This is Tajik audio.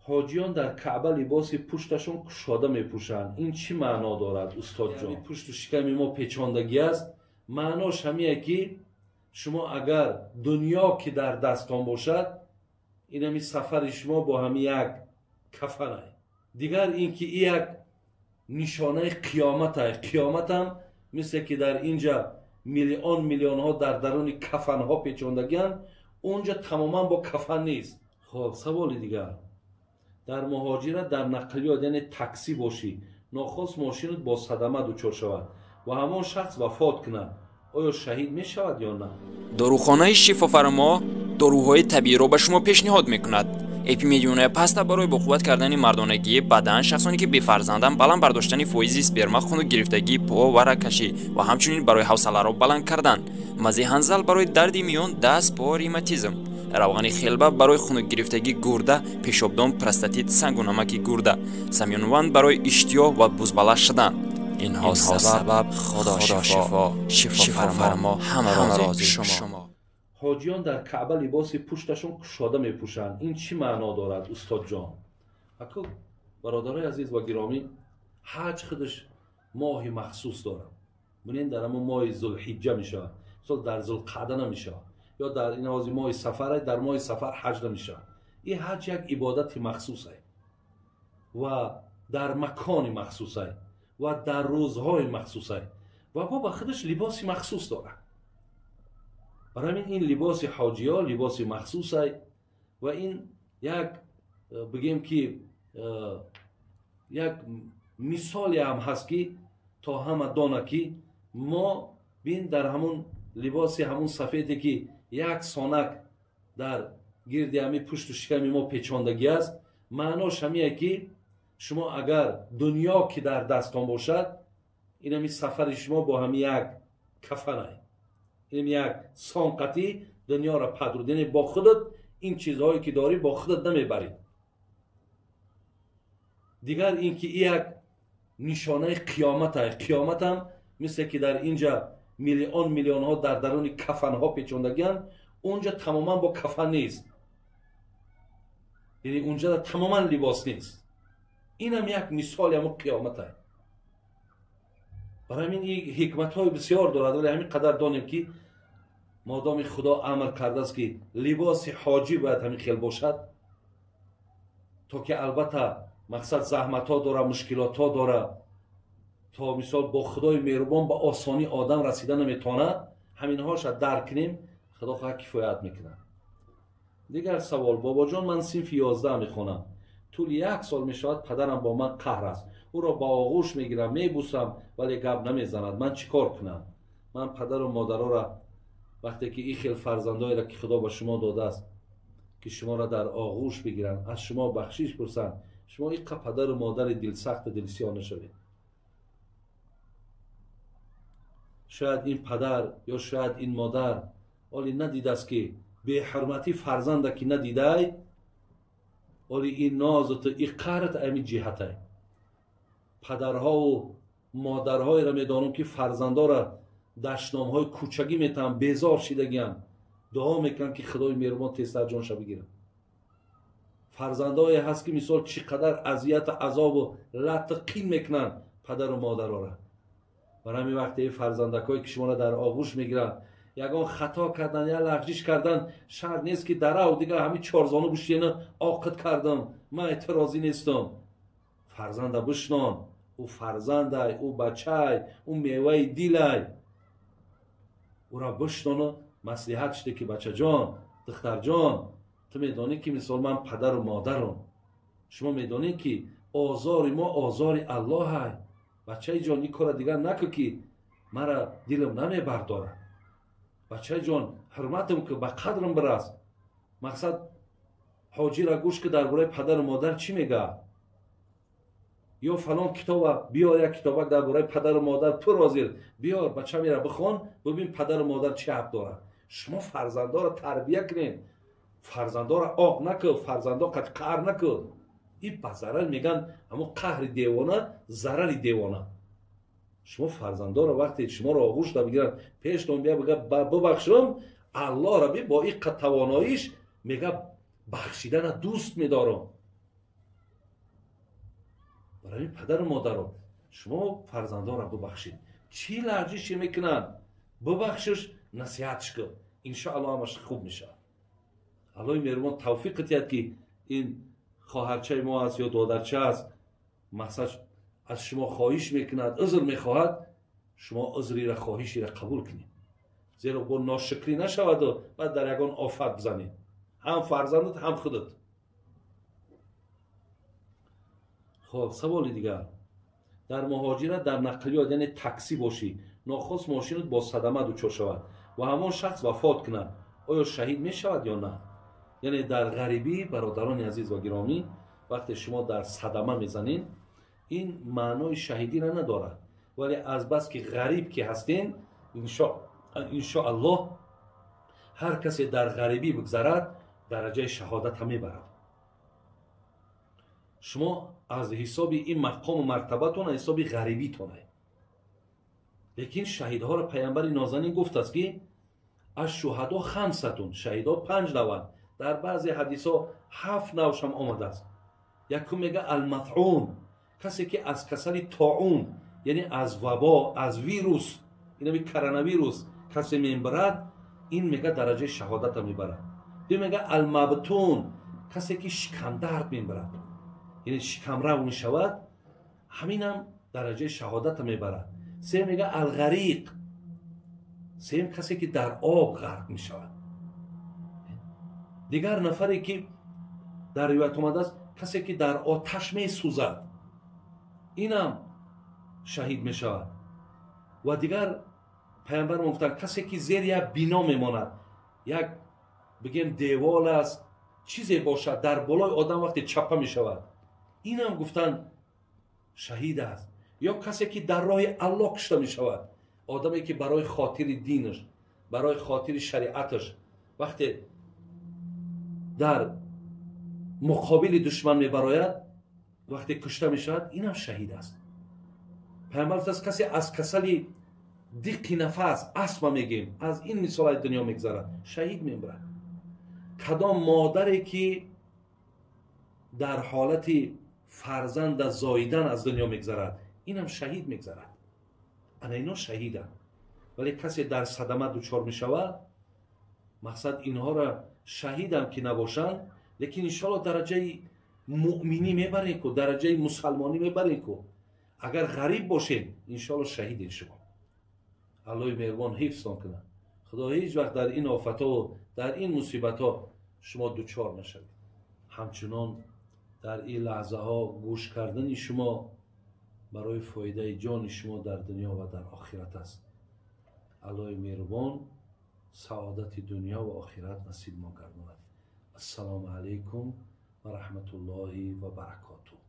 Ҳоҷиён дар Каъба либоси пушташон кушода мепӯшанд. Ин чӣ маъно дорад, устодҷон? Пушту шиками мо печондагӣ аст. Маънош ҳамие ки шумо агар дунё ки дар дастон бошад, ин ҳами сафари шумо бо ҳами як кафанай. Дигар ин ки и як нишонаи қиёматай. Қиёматам мисле ки дар инҷа миллион миллионҳо дар даруни кафанҳо печондагианд, унҷа тамоман бо кафан нест. Хоб, саволи дигар. Дар муҳоҷират дар нақлиёт, яъне таксӣ бошӣ, нохост мошинат бо садама дучор шавад ва ҳамон шахс вафот кунад, оё шаҳид мешавад ё на? Дорухонаи Шифофармо доруҳои табииро ба шумо пешниҳод мекунад. Эпимедионая паста барои боқувват кардани мардонагии бадан, шахсоне ки бефарзанданд, баланд бардоштани фоизи сперма, хунукгирифтагии по ва рагкашӣ ва ҳамчунин барои ҳавсаларо баланд кардан. Мази ҳанзал барои дарди миён, даст, по, ревматизм. Равғани хелба барои хунукгирифтагии гурда, пешобдон, простатит, сангу намаки гурда. Самёнван барои иштиёҳ ва бузбала шудан. Инҳо сабаб Худо шифо, шифофармо, ҳама рози шумо. Ҳоҷиён дар Каъба либоси пушташон кушода мепӯшанд. Ин чӣ маъно дорад, устодҷон? Аку бародарои азиз ва гиромӣ, ҳаҷ худаш моҳи махсус дорад. Бинед, дар ҳамон моҳи Зулҳиҷҷа мешавад, мисол дар Зулқаъда намешавад, ё дар ин ҳози моҳи сафар, дар моҳи сафар ҳаҷ намешавад. Ин ҳаҷ як ибодати махсусай ва дар макони махсусай ва дар рӯзҳои махсусай ва бо ба худаш либоси махсус дорад. Барои ҳамин ин либоси ҳоҷиё либоси махсусай ва ин як бигем ки як мисоле ҳам ҳаст ки то ҳама дона ки мо бин дар ҳамун либоси ҳамун сафеде ки як сонак дар гирди ҳами пушту шиками мо печондагӣ аст, маънош ҳамие ки шумо агар дунё ки дар дастон бошад, ин ҳами сафари шумо бо ҳами як кафанай, ин як сонқатӣ дунёро падруд, яъне бо худат ин чизҳое ки дорӣ бо худат намебарӣ. Дигар ин ки и як нишонаи қиёматай. Қиёматам мисле ки дар инҷа миллион миллионҳо дар даруни кафанҳо печондагианд, унҷа тамоман бо кафан нест, яъне унҷа тамоман либос нест. Инам як мисоли ҳамон қиёматай. Барои ҳамин ин ҳикматҳои бисёр дорад, вале ҳамин қадар донем ки модоми Худо амр кардааст ки либоси ҳоҷӣ бояд ҳамин хел бошад, то ки албатта мақсад заҳматҳо дора, мушкилотҳо дора, то мисол бо Худои меҳрубон ба осонӣ одам расида наметавонад, ҳаминҳоша дарк кунем, Худо хоҳад кифоят мекунад. Дигар савол. Бобоҷон, ман синфи 11 мехонам. Тӯли як сол мешавад падарам бо ман қаҳр аст. Ӯро ба оғӯш мегирам, мебусам, вале гап намезанад. Ман чӣ кор кунам? Ман падару модароро вақте ки ин хел фарзандоеро ки Худо ба шумо додааст, ки шуморо дар оғӯш бигиранд, аз шумо бахшиш пурсанд, шумо иққа падару модари дилсахту дилсиёҳ нашавед. Шояд ин падар ё шояд ин модар оли надидааст ки беҳурматӣ фарзанда ки надидай, оли ин нозуту ин қаҳрат ами ҷиҳатай. Падарҳову модарҳоеро медонам ки фарзандора дашномҳои кӯчагӣ метаҳанд, безор шидагианд, дуо мекунанд ки Худои меҳрубон тезтар ҷонша бигирад. Фарзандое ҳаст ки мисол чӣ қадар азияту азобу латту қин мекунанд падару модарора. Барои ҳамин вақте ин фарзандакҳое ки шуморо дар оғӯш мегиранд, ягон хато кардан, я лағжиш кардан, шарт нест ки дарав дигар ҳамин чорзону бушена оқид кардам, ман эътирозӣ нестам. Фарзанда бишнон, ӯ фарзандай, ӯ бачай, ӯ меваи дилай. Ӯра бишнону маслиҳат шуде ки бачаҷон, духтарҷон, ту медонӣ ки мисол ман падару модарам, шумо медонед ки озори мо озори Аллоҳай. Бачаи ҷон, ин кора дигар накун ки мара дилам намебардорад. Бачаи ҷон, ҳурматам ки ба қадрам бирас. Мақсад ҳоҷира гӯш ки дар бораи падару модар чӣ мегӯяд, ё фалон китоба биёр, як китобак дар бораи падару модар пур ҳозир биёр, бача мера бихон, бибин падару модар чӣ ҳақ дорад. Шумо фарзандоро тарбия кунед, фарзандоро оқ накун, фарзандо қад қаҳр накун. Ин ба зарар мегӯянд, ҳамон қаҳри девона зарари девона. Шумо фарзандоро вақте шуморо оғӯш бигиранд, пештон бия бигӯяд бибахшам, Аллоҳро би бо иққа тавоноиш мега бахшидана дӯст медорам. Барои падару модаро шумо фарзандонро бубахшид. Чӣ лағжише мекунанд, бубахшиш, насиҳатш кун, иншоаллоҳ ҳамаш хуб мешавад. Аллоҳи меҳрубон тавфиқ диҳад, ки ин хоҳарчаи мо аст ё додарча аст, мақсад аз шумо хоҳиш мекунад, узр мехоҳад, шумо узрира хоҳишира қабул кунед, зеро бо ношукрӣ нашаваду баъд дар ягон офат бизанед, ҳам фарзандат ҳам худат. Хоб, саволи дигар. Дар муҳоҷират дар нақлиёт, яъне таксӣ бошӣ, нохост мошинат бо садама дучор шавад ва ҳамон шахс вафот кунад, оё шаҳид мешавад ё на? Яъне дар ғарибӣ, бародарони азиз ва гиромӣ, вақте шумо дар садама мезанед, ин маънои шаҳидиро надорад, вале азбаски ғариб ки ҳастен, иншоаллоҳ ҳар касе дар ғарибӣ бигзарад, дараҷаи шаҳодата мебарад. Шумо аз ҳисоби ин мақому мартабатон, аз ҳисоби ғарибитоне. Лекин шаҳидҳоро паямбари нозанин гуфтааст, ки аз шуҳадо хамсатун, шаҳидҳо 5 наванд. Дар баъзе ҳадисҳо 7 навшам омадааст. Якум мега алматъун, касе ки аз касали тоун, яъне аз вабо, аз вирус, инами коронавирус касе мебарад, ин мега дараҷаи шаҳодата мебарад. Ду мега алмабтун, касе ки шикамдард мебарад, яъне шикамрав мешавад, ҳаминам дараҷаи шаҳодата мебарад. Се мега алғариқ, сеюм касе ки дар об ғарқ мешавад. Дигар нафаре ки дар ривоят омадааст, касе ки дар оташ месӯзад, инам шаҳид мешавад. Ва дигар паямбар гуфтанд, касе ки зери як бино мемонад, як бигем девол аст, чизе бошад, дар болои одам вақте чапа мешавад, инам гуфтанд шаҳид аст. Ё касе ки дар роҳи Аллоҳ кушта мешавад, одаме ки барои хотири динаш, барои хотири шариаташ вақте дар муқобили душман мебарояд, вақте кушта мешавад, инам шаҳид аст. Паямбар гуфтааст, касе аз касали диққи нафас, астма мегем, аз ин мисолаи дунё мегзарад, шаҳид мебарад. Кадом модаре ки дар ҳолати фарзанда зоидан аз дунё мегзарад, инам шаҳид мегзарад. Ана ино шаҳиданд. Вале касе дар садама дучор мешавад, мақсад инҳоро шаҳидам ки набошанд, лекин иншоаллоҳ дараҷаи муъминӣ мебарем ку, дараҷаи мусалмонӣ мебарем ку. Агар ғариб бошед, иншоаллоҳ шаҳидед шумо. Аллоҳи меҳрубон ҳифзтон кунад. Худо ҳеҷ вақт дар ин офатҳо, дар ин мусибатҳо шумо дучор нашавед. Ҳамчунон дар ин лаҳзаҳо гӯш кардани шумо барои фоидаи ҷони шумо дар дунё ва дар охират аст. Аллоҳи меҳрубон саодати дунё ва охират насиб мо гардонад. Ассалому алайкум ва раҳматуллоҳи ва баракотуҳ.